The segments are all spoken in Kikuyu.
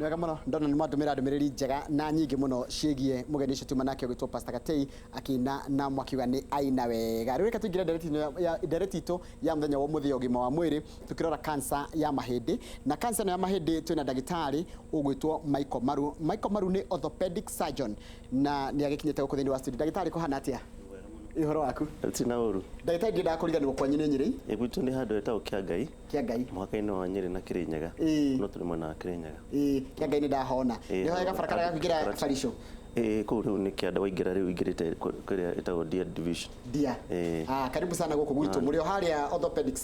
Nĩ wega mũno, ndona nĩ mwandũmĩra ndũmĩrĩri njega na nyingĩ mũno ciĩgiĩ mũgeni ũcio tuma nake ũgwĩtwo Pastor Gatei akĩina na mwakiuga nĩ aina wega. Rĩu reke tũingĩre ndereti itũ ya mũthenya wa ũmũthĩ ya ũgima wa mwĩrĩ, tũkĩrora cancer ya mahĩndĩ. Na cancer ĩno ya mahĩndĩ twĩna ndagĩtarĩ ũgwĩtwo Michael Maru. Michael Maru nĩ orthopedic surgeon na nĩ agĩkinyĩte gũkũ thĩinĩ wa studio. Ndagĩtarĩ, kũhana atĩa? Ũhoro waku? Tina ũru. Ndagĩtarĩ, ndiendaga kũriganĩrwo kwanyu nĩ Nyĩrĩ. Ĩ, gwitũ nĩ handũ hetagwo Kĩangai. Kĩangai. Mũhaka-inĩ wa Nyĩrĩ na Kĩrĩnyaga. No tũrĩ mwena wa Kĩrĩnyaga. Ĩĩ, Kĩangai nĩ ndahona. Nĩ hoyaga barabara ya kũingĩra Barisho. Ĩĩ, kũu rĩu nĩ kĩanda waingĩra, rĩu ingĩrĩte kũrĩa ĩtagwo Deer Division. Dia. Ah, karibu sana gũkũ gwitũ. Mũrĩ o harĩa orthopedic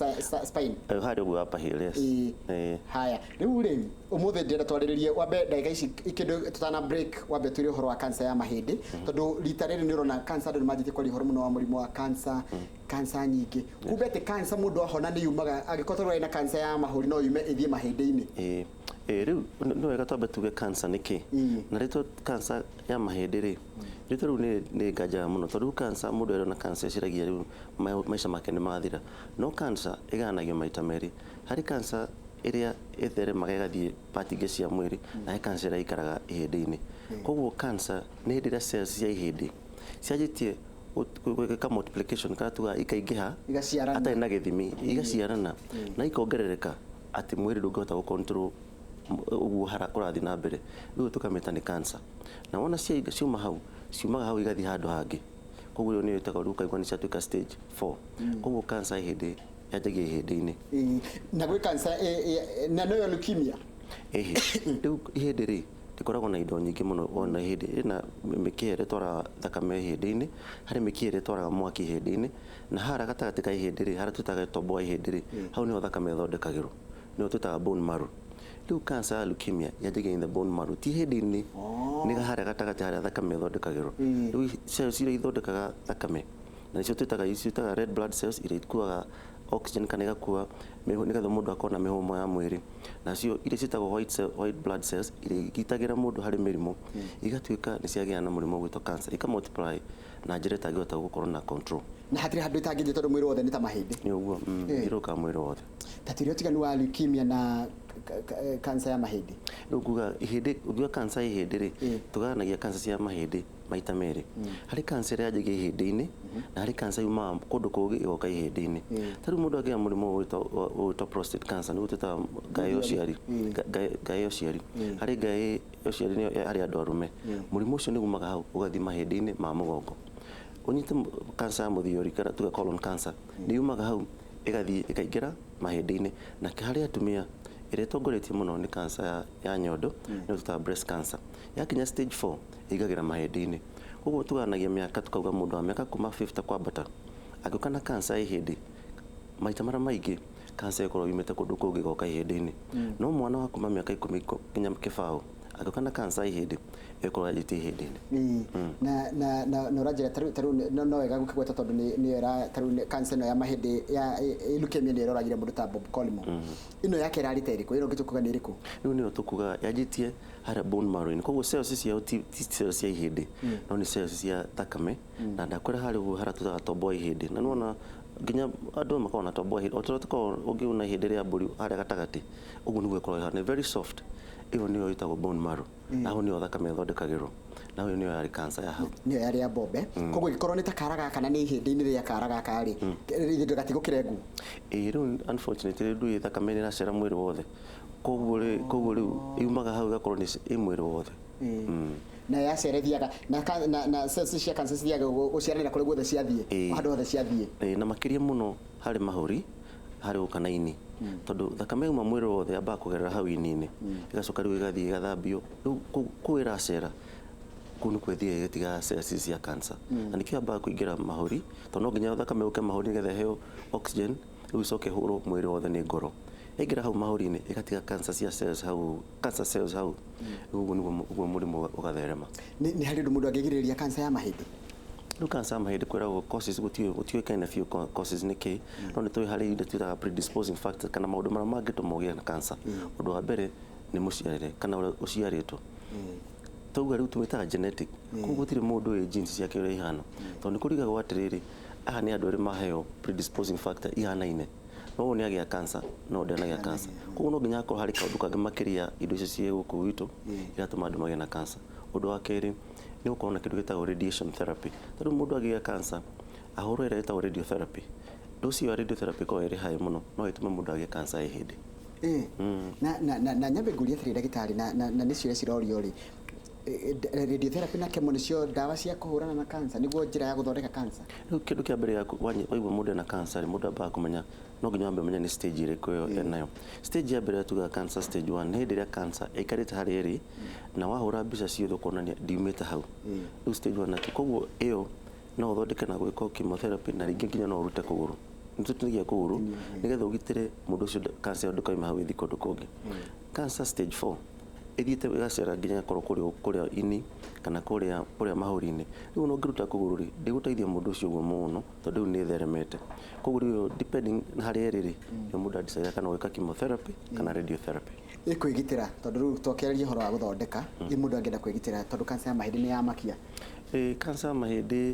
spine. Harĩa ũguo Upper Hill, yes. Ĩĩ. Haya, rĩu rĩ, ũmũthĩ ndĩrenda twarĩrĩrie, wambe ndagĩka ici kĩndũ tũtana break, wambe twĩre ũhoro wa cancer ya mahĩndĩ, tondũ rita rĩrĩ nĩ ũrona cancer, andũ nĩ manjĩtie kwaria ũhoro mũno wa mũrimũ wa cancer, cancer nyingĩ. Kumbe atĩ cancer mũndũ ahona nĩ yumaga, angĩkorwo tarĩu arĩ na cancer ya mahũri, no yume ĩthiĩ mahĩndĩ-inĩ. Ĩĩ. Ĩĩ, rĩu nĩ wega twambe tuge cancer nĩ kĩ. Na rĩtwa cancer ya mahĩndĩ rĩ, rĩtwa rĩu nĩ nganjaga mũno, tondũ rĩu cancer, mũndũ erwo na cancer eciragia rĩu maica make nĩ mathira. No cancer ĩgayanagio maita merĩ. Harĩ cancer ĩrĩa ĩtheremaga ĩgathiĩ part ingĩ cia mwĩrĩ, na he cancer ĩrĩa ĩikaraga ihĩndĩ-inĩ. Koguo cancer nĩ hĩndĩ ĩrĩa cells cia ihĩndĩ cianjĩtie gwĩka multiplication, kana tuga ikaingĩha Igaciarana. hatarĩ na gĩthimi, igaciarana na ikongerereka atĩ mwĩrĩ ndũngĩhota gũ control ũguo kũrathiĩ na mbere. Rĩu tũkamĩta nĩ cancer. Na wona ciuma hau, ciumaga hau igathiĩ handũ hangĩ. Koguo ĩyo nĩyo ĩtagwo rĩu ũkaigua nĩ ciatuĩka stage 4. Koguo cancer ya ihĩndĩ yanjagia ihĩndĩ-inĩ. Ĩĩ. Na gwĩ cancer na noyo leukemia. Ĩhĩ, rĩu ihĩndĩ rĩ rĩkoragwo na indo nyingĩ mũno. Wona ihĩndĩ rĩna mĩkiha ĩrĩa ĩtwaraga thakame ihĩndĩ-inĩ, harĩ mĩkiha ĩrĩa ĩtwaraga mwaki ihĩndĩ-inĩ, na harĩa gatagatĩ ka ihĩndĩ rĩ, harĩa twĩtaga tombo wa ihĩndĩ rĩ, hau nĩho thakame ĩthondekagĩrwo, nĩho twĩtaga bone marrow. Rĩu cancer ya leukemia yanjagia in the bone marrow, ti ihĩndĩ-inĩ, nĩ harĩa gatagatĩ harĩa thakame ĩthondekagĩrwo. Rĩu cells iria ithondekaga thakame na nĩcio twĩtaga red blood cells, iria ikuaga oxygen kana igakua nĩgetha mũndũ akorwo na mĩhũmũ ya mwĩrĩ. Nacio iria ciĩtagwo white blood cells, iria igitagĩra mũndũ harĩ mĩrimũ, igatuĩka nĩ ciagĩa na mũrimũ ũgwĩtwo cancer, ika multiply na njĩra ĩtangĩhota gũkorwo na control. Na hatirĩ handũ ĩtangĩthiĩ, tondũ mwĩrĩ wothe nĩ ta mahĩndĩ. Nĩ ũguo, ĩrũkaga mwĩrĩ wothe. Ta twĩre ũtiganu wa leukemia na cancer ya mahĩndĩ. Rĩu nguga ihĩndĩ, ũngiuga cancer ya ihĩndĩ rĩ, tũgayanagia cancer cia mahĩndĩ maita merĩ. Harĩ cancer ĩrĩa yanjagia ihĩndĩ-inĩ, na harĩ cancer yumaga kũndũ kũngĩ ĩgoka ihĩndĩ-inĩ. Ta rĩu mũndũ angĩgĩa mũrimũ ũgwĩtwo prostate cancer, nĩguo twĩtaga ngaĩ ya ũciari, ngaĩ ya ũciari. Harĩ ngaĩ ya ũciari nĩyo harĩ andũ arũme. Mũrimũ ũcio nĩ umaga hau ũgathiĩ mahĩndĩ-inĩ ma mũgongo. Ũnyite cancer ya mũthiori, kana tuge colon cancer, nĩ yumaga hau ĩgathiĩ ĩkaingĩra mahĩndĩ-inĩ. Na harĩ atumia ĩrĩa ĩtongoretie mũno nĩ cancer ya nyondo, nĩyo twĩtaga breast cancer. Yakinya stage 4 ĩingagĩra mahĩndĩ-inĩ. Koguo tũganagia mĩaka, tukauga mũndũ wa mĩaka kuma 50 kwambata angĩũka na cancer ya ihĩndĩ, maita marĩa maingĩ cancer ĩkoragwo yumĩte kũndũ kũngĩ ĩgoka ihĩndĩ-inĩ. No mwana wa kuma mĩaka 10 nginya 20 angĩũka na cancer ya ihĩndĩ, ĩkoragwo yanjĩtie ihĩndĩ-inĩ. Na ũranjĩra tarĩu no wega gũkĩgweta, tondũ nĩyo ĩra tarĩu cancer ĩno ya mahĩndĩ ya leukemia nĩyo ĩroragire mũndũ ta Bob Collymore. Ĩno yake ĩrarĩ ta ĩrĩkũ? Ĩno tũkuga nĩ ĩrĩkũ? Rĩu nĩyo tũkuga yanjĩtie harĩa bone marrow-inĩ. Koguo cells ciao ti cells cia ihĩndĩ, no nĩ cells cia thakame. Na ndakwĩra harĩa ũguo harĩa twĩtaga tombo wa ihĩndĩ. Na nĩwona nginya andũ makoragwo na tombo wa ihĩndĩ. O ta ũrĩa tũkoragwo ũngĩuna ihĩndĩ rĩa mbũri harĩa gatagatĩ, ũguo nĩguo ĩkoragwo ĩhana, nĩ very soft. Ĩyo nĩyo ĩtagwo bone marrow. Na hau nĩho thakame ĩthondekagĩrwo. Na hau nĩyo yarĩ cancer ya hau. Nĩyo yarĩ ya Bombe. Koguo ĩngĩkorwo nĩ ta kara gaka na nĩ ihĩndĩ-inĩ rĩa kara gaka rĩ, ihĩndĩ gatigũkĩrengwo. Ĩĩ, rĩu unfortunately ndũĩ thakame nĩ ĩracera mwĩrĩ wothe. Koguo rĩu yumaga hau ĩgakorwo nĩ ĩ mwĩrĩ wothe. Na yacera ĩthiaga na cells cia cancer cithiaga gũciaranĩra kũrĩa guothe ciathiĩ. Handũ hothe ciathiĩ. Ĩĩ, na makĩria mũno harĩ mahũri, harĩ gũka na ini. Tondũ thakame yauma mwĩrĩ wothe yambaga kũgerera hau ini-inĩ, ĩgacoka rĩu ĩgathiĩ ĩgathambio. Rĩu kũu ĩracera, kũu nĩkuo ĩthiaga ĩgĩtigaga cells cia cancer. Na nĩkĩo yambaga kũingĩra mahũri, tondũ no nginya thakame yũke mahũri nĩgetha ĩheo oxygen, rĩu ĩcoke ĩhũrwo mwĩrĩ wothe nĩ ngoro. Yaingĩra hau mahũri-inĩ ĩgatiga cancer cia cells hau, cancer cells hau. Rĩu ũguo nĩguo ũguo mũrimũ ũgatherema. Nĩ harĩ ũndũ mũndũ angĩgirĩrĩria cancer ya mahĩndĩ? Rĩu cancer ya mahĩndĩ kwĩragwo causes gũtiũĩkaine biũ causes nĩ kĩ, no nĩ tũĩ harĩ indo twĩtaga predisposing factors, kana maũndũ marĩa mangĩtũma ũgĩe na cancer. Ũndũ wa mbere nĩ mũciarĩre kana ũrĩa ũciarĩtwo. Tauga rĩu tũmĩtaga genetic. Koguo gũtirĩ mũndũ ũĩ genes ciake ũrĩa ihana. Tondũ nĩ kũrigagwo atĩrĩrĩ, aya nĩ andũ erĩ maheo predisposing factor ihanaine. No ũyũ nĩ agĩa cancer, no ndanagĩa cancer. Koguo no nginya hakorwo harĩ kaũndũ kangĩ makĩria indo icio ciĩ gũkũ gwitũ iratũma andũ magĩe na cancer. Ũndũ wa kerĩ nĩ gũkorwo na kĩndũ gĩtagwo radiation therapy. Tondũ mũndũ angĩgĩa cancer ahũrwo ĩrĩa ĩtagwo radiotherapy, dose ĩyo ya radiotherapy ĩkoragwo ĩrĩ high mũno, no ĩtũme mũndũ agĩe cancer ya ihĩndĩ. Na nyambe ngũrie atĩrĩ ndagĩtarĩ, na nĩ ciũria cirorio rĩ, radiotherapy na chemo nĩcio ndawa cia kũhũrana na cancer, nĩguo njĩra ya gũthondeka cancer? Rĩu kĩndũ kĩa mbere waigua mũndũ ena cancer rĩ, mũndũ ambaga kũmenya, no nginya wambe ũmenye nĩ stage ĩrĩkũ ĩyo enayo. Stage ya mbere tugaga cancer stage 1 nĩ hĩndĩ ĩrĩa cancer ĩikarĩte harĩa ĩrĩ na wahũra mbica ciothe ũkonania ndiumĩte hau. Rĩu stage 1 na 2, koguo ĩyo no ũthondeke na gwĩkwo chemotherapy, na rĩngĩ nginya no ũrute kũgũrũ. Nĩtũtinagia kũgũrũ nĩgetha ũgitĩre mũndũ ũcio cancer ĩyo ndĩkauma hau ĩthiĩ kũndũ kũngĩ. Cancer stage 4 ĩthiĩte ĩgacera nginya ĩgakorwo kũrĩa ini kana kũrĩa mahũri-inĩ. Rĩu ona ũngĩruta kũgũrũ rĩ, ndĩgũteithia mũndũ ũcio ũguo mũno tondũ rĩu nĩ ĩtheremete. Koguo rĩu depending harĩa ĩrĩ rĩ, nĩho mũndũ adecide kana gwĩka chemotherapy kana radiotherapy. Ĩkwĩgitĩra tondũ rĩu twakĩarĩria ũhoro wa gũthondeka, ĩ mũndũ angĩenda kwĩgitĩra tondũ cancer ya mahĩndĩ nĩ yamakia? Cancer ya mahĩndĩ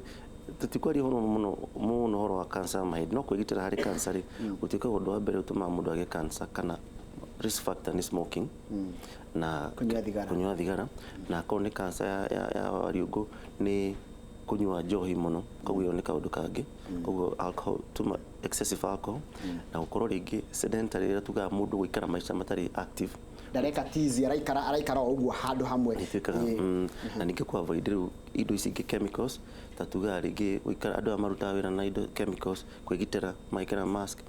tũtikwaria ũhoro mũno mũno ũhoro wa cancer ya mahĩndĩ, no kwĩgitĩra harĩ cancer rĩ, gũtuĩka ũndũ wa mbere ũtũmaga mũndũ agĩe cancer kana risk factor nĩ smoking na kũnyua thigara. Kũnyua thigara, na akorwo nĩ cancer ya riũngũ nĩ kũnyua njohi mũno, koguo ĩyo nĩ kaũndũ kangĩ. Koguo alcohol, too much excessive alcohol, na gũkorwo rĩngĩ sedentary, ĩrĩa tugaga mũndũ gũikara maica matarĩ active, ndareka tizi, araikara o ũguo handũ hamwe. Ĩtuĩkaga na ningĩ kũ avoid rĩu indo ici ingĩ chemicals, ta tugaga rĩngĩ gũikara andũ aya marutaga wĩra na indo chemicals, kwĩgitĩra magĩkĩra mask.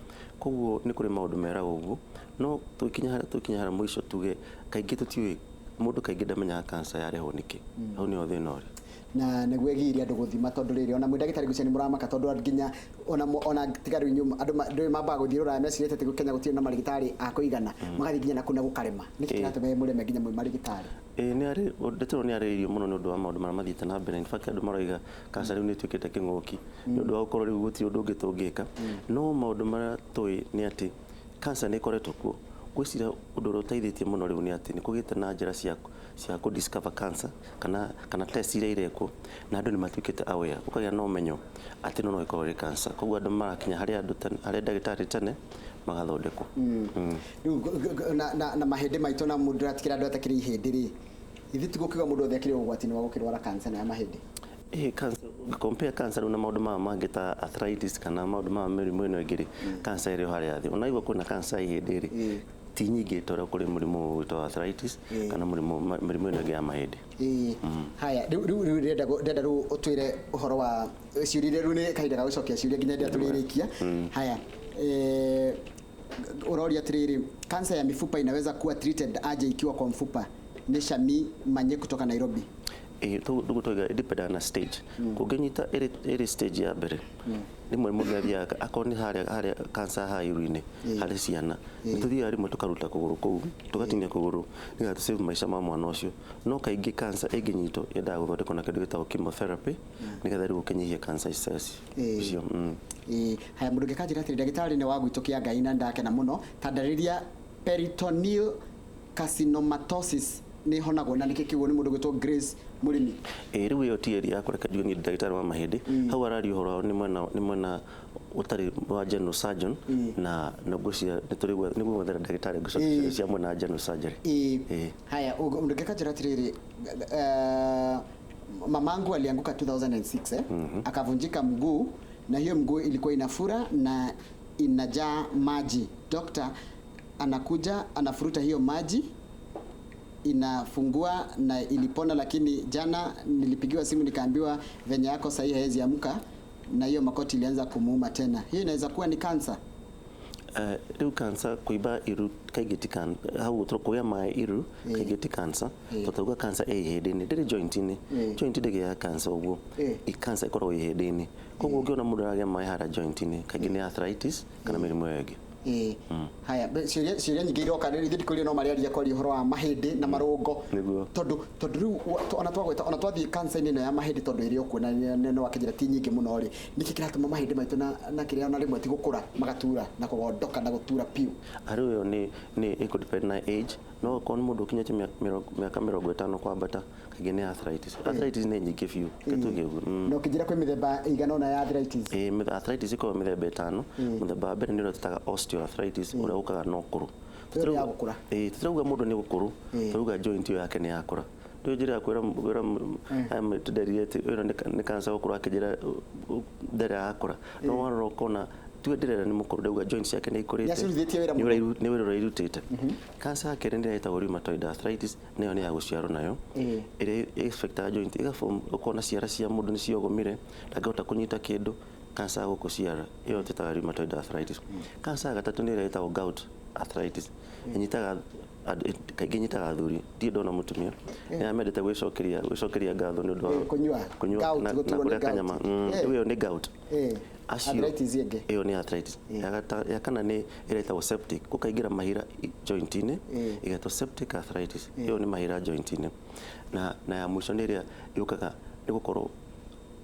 Koguo nĩ kũrĩ maũndũ meragwo ũguo, no tũkinya harĩa mũico tuge kaingĩ tũtiũĩ, mũndũ kaingĩ ndamenyaga cancer yarehwo nĩkĩ. Hau nĩho thĩna ũrĩ. Na nĩguo ĩgiria andũ gũthima, tondũ rĩrĩ ona mwĩ ndagĩtarĩ ngwĩciria nĩ mũramaka, tondũ nginya ona tiga rĩu inyuĩ andũ ndũĩ mambaga gũthiĩ rũraya mecirĩtie atĩ Kenya gũtirĩ na marigĩtarĩ a kũigana, magathiĩ nginya na kũu na gũkarema. Nĩkĩ kĩratũma mũreme nginya mwĩ marigĩtarĩ? Ĩĩ, nĩ arĩ ndeto ĩno nĩ yarĩrĩirio mũno nĩ ũndũ wa maũndũ marĩa mathiĩte na mbere. In fact andũ maroiga cancer rĩu nĩ ĩtuĩkĩte kĩng'ũki nĩ ũndũ wa gũkorwo rĩu gũtirĩ ũndũ ũngĩ tũngĩka. No maũndũ marĩa tũĩ nĩ atĩ cancer nĩ ĩkoretwo kuo. Ngwĩciria ũndũ ũrĩa ũteithĩtie mũno rĩu nĩ atĩ nĩ kũgĩte na njĩra cia kũ discover cancer kana test iria irekwo, na andũ nĩ matuĩkĩte aware, ũkagĩa na ũmenyo atĩ ĩno no ĩkorwo ĩrĩ cancer. Koguo andũ marakinya harĩa andũ tene, harĩa ndagĩtarĩ tene magathondekwo. Rĩu na mahĩndĩ maitũ, na mũndũ atikĩra andũ atakĩrĩ ihĩndĩ rĩ, ithuĩ tigũkiuga mũndũ othe akĩrĩ ũgwati-inĩ wa gũkĩrwara cancer na ya mahĩndĩ? Ĩĩ, cancer, compare cancer rĩu na maũndũ maya mangĩ ta arthritis kana maũndũ maya mĩrimũ ĩno ĩngĩ rĩ, cancer ĩrĩ o harĩa thĩ. Ona igua kwĩna cancer ya ihĩndĩ rĩ, ti nyingĩ ta ũrĩa kũrĩ mũrimũ wĩtagwo arthritis kana mĩrimũ ĩno ĩngĩ ya mahĩndĩ. Haya, rĩu ndĩrenda rĩu ũtwĩre ũhoro wa ciũria iria rĩu nĩ kahinda ga gũcokia ciũria nginya rĩrĩa tũrĩrĩkia. Haya, ũroria atĩrĩrĩ, cancer ya mifupa inaweza kuwa treated aje ikiwa kwa mfupa? Nĩ Shami Manye kutoka Nairobi. Ĩĩ, tũguo twauga ĩdependaga na stage. Kũngĩnyita ĩrĩ stage ya mbere, rĩmwe mũndũ athiaga akorwo nĩ harĩa cancer haha iru-inĩ harĩ ciana, nĩ tũthiaga rĩmwe tũkaruta kũgũrũ kũu, tũgatinia kũgũrũ nĩgetha tũ save maica ma mwana ũcio. No kaingĩ cancer ĩngĩnyitwo yendaga gũthondekwo na kĩndũ gĩtagwo chemotherapy nĩgetha rĩu ũkĩnyihie cancer cells icio. Haya, mũndũ ũngĩ kanjĩra atĩrĩ, ndagĩtarĩ nĩ wa gwitũ kĩa Ngai na ndakena mũno, ta ndarĩria peritoneal carcinomatosis nĩ ĩhonagwo na nĩkĩ kiugo? Nĩ mũndũ gwĩtwo Grace Mũrĩmi. Ĩĩ, rĩu ĩyo ti area ya kũreka njuge niĩ ndagĩtarĩ wa mahĩndĩ. Hau araria ũhoro nĩ mwena ũtarĩ wa general surgeon, na ngwĩciria nĩguo gwethera ndagĩtarĩ ngũcokia cia mwena wa general surgery. Ĩĩ. Haya, ũndũ ũngĩ kanjĩra atĩrĩrĩ, mamangu alianguka 2006, akavunjika mguu na hiyo mguu ilikuwa inafura na inajaa maji. Dokta anakuja anafuruta hiyo maji, inafungua na ilipona, lakini jana nilipigiwa simu nikaambiwa venye yako sahii hawezi amka na hiyo makoti ilianza kumuuma tena. Hiyo inaweza kuwa ni kansa? Rĩu cancer kũimba iru kaingĩ ti hau kũgĩa maĩ iru kaingĩ ti cancer, tondũ tauga cancer ĩ ihĩndĩ-inĩ, ndĩrĩ joint-inĩ. Joint ndĩgĩaga cancer ũguo. Cancer ĩkoragwo ihĩndĩ-inĩ, koguo ũngĩona mũndũ aragĩa maĩ harĩa joint-inĩ, kaingĩ nĩ arthritis kana mĩrimũ ĩyo ĩngĩ. Ĩĩ. Haya, ciũria nyingĩ iroka rĩu ithuĩ ndikũria no marĩaria kwaria ũhoro wa mahĩndĩ na marũngo. Nĩguo. Tondũ rĩu ona twagweta, ona twathiĩ cancer-inĩ ĩno ya mahĩndĩ, tondũ ĩrĩ o kuo na no wakĩnjĩra ti nyingĩ mũno rĩ, nĩkĩ kĩratũma mahĩndĩ maitũ na kĩrĩa ona rĩmwe ti gũkũra magatura na kũgondoka na gũtura piũ? Harĩ ĩyo nĩ ĩkũ depend na age, no okorwo nĩ mũndũ ũkinyĩtie mĩaka 50 kwambata, kaingĩ nĩ arthritis. Arthritis nĩ nyingĩ biũ, reke tuge ũguo. Na ũkĩnjĩra kwĩ mĩthemba ĩigana ũna ya arthritis. Ĩĩ, arthritis ĩkoragwo mĩthemba 5. Mũthemba wa mbere nĩ ũrĩa twĩtaga osteoarthritis ũrĩa ũkaga na ũkũrũ. Ĩyo nĩ ya gũkũra. Ĩĩ, tũtirauga mũndũ nĩ gũkũrũ, tũrauga joint ĩyo yake nĩ yakũra. Ndũĩ njĩra ya kwĩra kwĩra aya tũnderire atĩ ĩno nĩ cancer gũkũrũ akĩnjĩra ndarĩ arakũra, no warora ũkona tuge ndĩrera nĩ mũkũrũ, ndauga joint ciake nĩ ikũrĩte. Nĩacirutithĩtie wĩra mũno. Nĩ wĩra ũrĩa irutĩte. Cancer ya kerĩ nĩ ĩrĩa ĩtagwo rheumatoid arthritis, nayo nĩ ya gũciarwo nayo, ĩrĩa ĩffectaga joint, ĩgaform ũkona ciara cia mũndũ nĩ ciogomire, ndangĩhota kũnyita kĩndũ. Cancer ya gũkũ ciara ĩyo twĩtaga rheumatoid arthritis. Cancer ya gatatũ nĩ ĩrĩa ĩtagwo gout arthritis, ĩnyitaga kaingĩ ĩnyitaga athuri, ndirĩ ndona mũtumia nĩ arĩa mendete gwĩcokeria ngatho nĩ ũndũ wa Kũnyua. Kũnyua Gout, na gũturwo nĩ kũrĩa gout. kanyama. Rĩu ĩyo nĩ gout. Acio Arthritis ĩngĩ. Ĩyo nĩ arthritis. Ya kana nĩ ĩrĩa ĩtagwo septic, gũkaingĩra mahira joint-inĩ, ĩgetwo septic arthritis. Ĩyo nĩ mahira joint-inĩ. Na ya mũico nĩ ĩrĩa yũkaga nĩ gũkorwo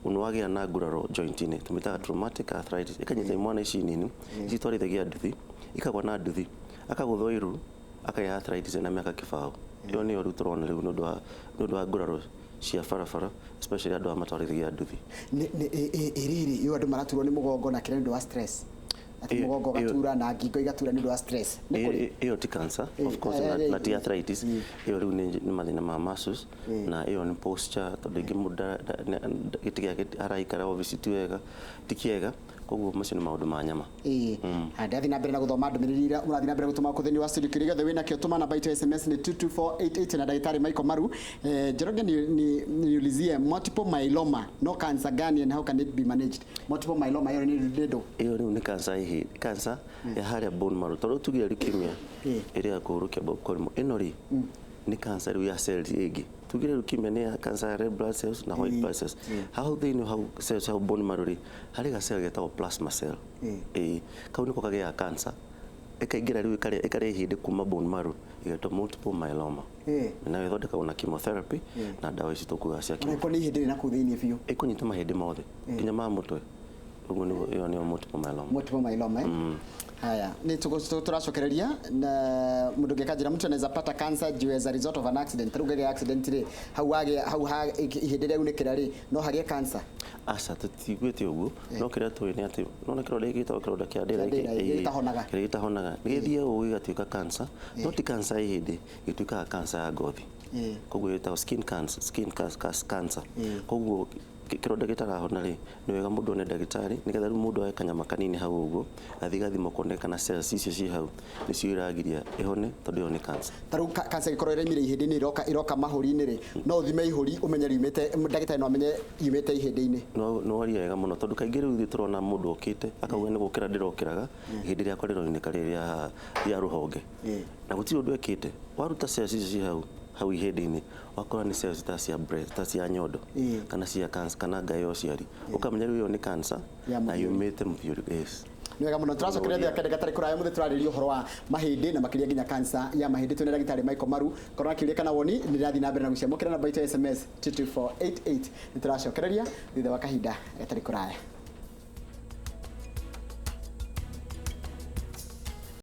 nĩwagĩa na nguraro joint-inĩ, tũmĩtaga traumatic arthritis. Ĩkanyita imwana ici nini, ici itwarithagia nduthi, ikagwa na nduthi, akagũthwo iru, akagĩa arthritis ena mĩaka 20. Ĩyo nĩyo rĩu tũrona rĩu nĩ ũndũ wa nguraro cia barabara, especially andũ aya matwarithagia nduthi. Ĩrĩrĩ ĩyo andũ maraturwo nĩ mũgongo na kĩrĩa nĩ ũndũ wa stress, atĩ mũgongo ũgatura na ngingo igatura nĩ ũndũ wa stress, nĩ kũrĩ? Ĩyo ti cancer, of course, na ti arthritis. Ĩyo rĩu nĩ mathĩna ma muscles, na ĩyo nĩ posture, tondũ ingĩ mũndũ gĩtĩ gĩake araikara obici ti wega, ti kĩega, koguo macio nĩ maũndũ ma nyama. Ĩĩ, ndathiĩ na mbere na gũthoma ndũmĩrĩri iria mũrathiĩ na mbere gũtũma gũkũ thĩinĩ wa studio. Kĩrĩa gĩothe wĩnakĩo tũma, namba itũ ya SMS nĩ 22488. Na ndagĩtarĩ Michael Maru, Njoroge, niulizie multiple myeloma no cancer gani and how can it be managed? Multiple myeloma ĩyo nĩ ndũ? Ĩyo rĩu nĩ cancer ĩhĩ cancer ya harĩa bone marrow, tondũ tugire leukemia ĩrĩa ya kũhurũkia kũrimũ, ĩno rĩ nĩ cancer rĩu ya cells ĩngĩ. Tugire leukemia nĩ ya cancer ya red blood cells na white blood cells. Hau thĩinĩ hau cells hau bone marrow rĩ, harĩ ga cell getagwo plasma cell. Ĩĩ, kau nĩko kagĩaga cancer, ĩkaingĩra rĩu ĩkarĩa ihĩndĩ kuma bone marrow, ĩgetwo multiple myeloma. Nayo ĩthondekagwo na chemotherapy na ndawa ici tũkugaga cia Ona ĩkorwo nĩ ihĩndĩ rĩ na kũu thĩinĩ biũ? Ĩkũnyita mahĩndĩ mothe nginya ma mũtwe. Ũguo nĩguo, ĩyo nĩyo multiple myeloma. Multiple myeloma, eh? Haya, nĩ tũracokereria na mũndũ ũngĩ akanjĩra mtu anaweza pata cancer juu as a result of an accident. Rĩu ngagĩa accident rĩ, hau wagĩa hau ha ihĩndĩ rĩaunĩkĩra rĩ, no hagĩe cancer? Aca, tũtiguĩte ũguo, no kĩrĩa tũĩ nĩ atĩ nona kĩronda gĩkĩ gĩtagwo kĩronda kĩa ndĩra. Kĩa ndĩra, Gĩkĩ, gĩtahonaga. Kĩrĩa gĩtahonaga nĩ gĩthiaga ũguo gĩgatuĩka cancer, no ti cancer ya ihĩndĩ, gĩtuĩkaga cancer ya ngothi. Koguo ĩtagwo skin cancer, skin cancer. Koguo kĩronda gĩtarahona rĩ, nĩ wega mũndũ one ndagĩtarĩ, nĩgetha rĩu mũndũ oe kanyama kanini hau ũguo, athiĩ gathimwo kuone kana cells icio ciĩ hau nĩcio iragiria ĩhone, tondũ ĩyo nĩ cancer. Ta rĩu cancer ĩgĩkorwo ĩraimire ihĩndĩ-inĩ, ĩroka mahũri-inĩ rĩ, no ũthime ihũri ũmenye riumĩte, ndagĩtarĩ no amenye yumĩte ihĩndĩ-inĩ? No waria wega mũno, tondũ kaingĩ rĩu ithuĩ tũrona mũndũ okĩte akauga nĩ gũkĩra ndĩrokĩraga, ihĩndĩ rĩakwa rĩroinĩka rĩrĩ rĩa rũhonge, na gũtirĩ ũndũ ekĩte. Waruta cells icio ciĩ hau hau ihĩndĩ-inĩ, wakora nĩ cells ta cia breast, ta cia nyondo, kana cia cancer, kana ngaĩ ya ũciari, ũkamenya rĩu ĩyo nĩ cancer Ya na mũthiori. yumĩte mũthiori, yes. Nĩ wega mũno, tũracokeria thĩ akende gatarĩ kũraya. Mũthĩ tũrarĩria ũhoro wa mahĩndĩ na makĩria nginya cancer ya mahĩndĩ. Twĩna ndagĩtarĩ Michael Maru. Korwo na kĩũria kana woni, nĩ ndĩrathiĩ na mbere na gũciamũkĩra namba itũ ya SMS 22488. Nĩ tũracokereria thutha wa kahinda gatarĩ kũraya.